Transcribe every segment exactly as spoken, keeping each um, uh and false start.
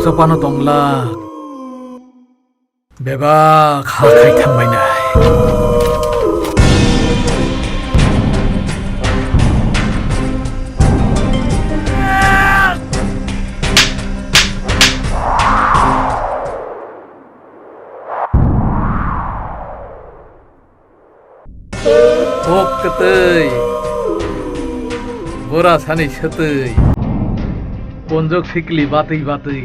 Chopano tongla. Bebak ha khai thangbainai. Kok kwtwi, bora sani swtwi, ponjok sikli batwi batwi.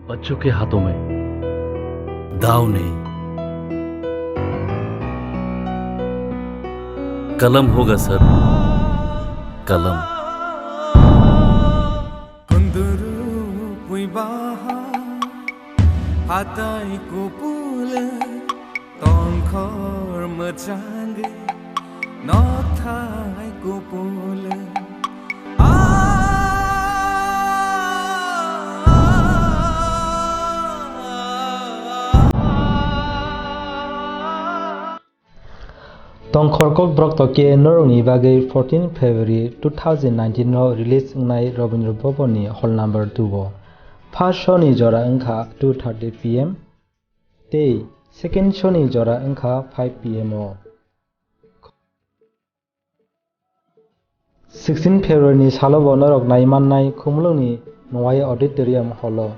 बच्चों के हाथों में दाव नहीं, कलम होगा सर, कलम। Kunduru pui baha, hatai kupule, tongkhor mwchangwi, nothai kupule. Tongkhor Kokborok Toke norokni bagwi fourteen February two thousand nineteen o release wngnai Rabindra Bhaban ni hall number two o. First show ni jora wngkha two thirty P M tei second show ni jora wngkha five P M o. Sixteen February ni salo bo norok nai mannai Khumulwng ni Mowai Auditorium hall o.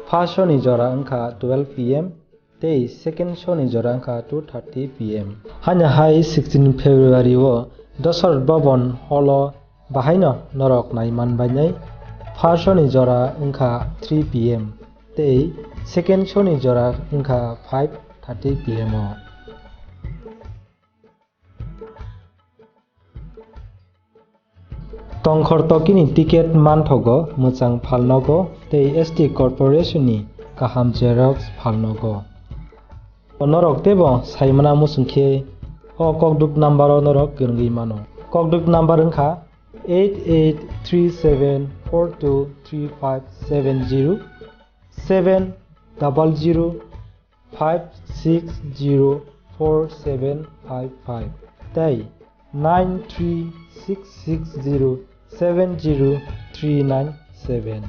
First show ni jora wngkha twelve P M tei second show ni jora wngkha two thirty P M. Haino hai sixteen February o Dasarath Bhaban hall o bahaino norok nai man bainai. First show ni jora wngkha three P M tei second show ni jora wngkha five thirty P M o. Tongkhor Toki ni ticket manthogo mwchang phalnogo tei S T Corporation ni kaham xerox phalnogo. Norok teibo saimana muchung khe o kokduk number o norok kwrwngwi mano. Kokduk number wngkha eight eight three seven four two three five seven zero, seven double zero five six zero four seven five five tei nine three six six zero seven zero three nine seven.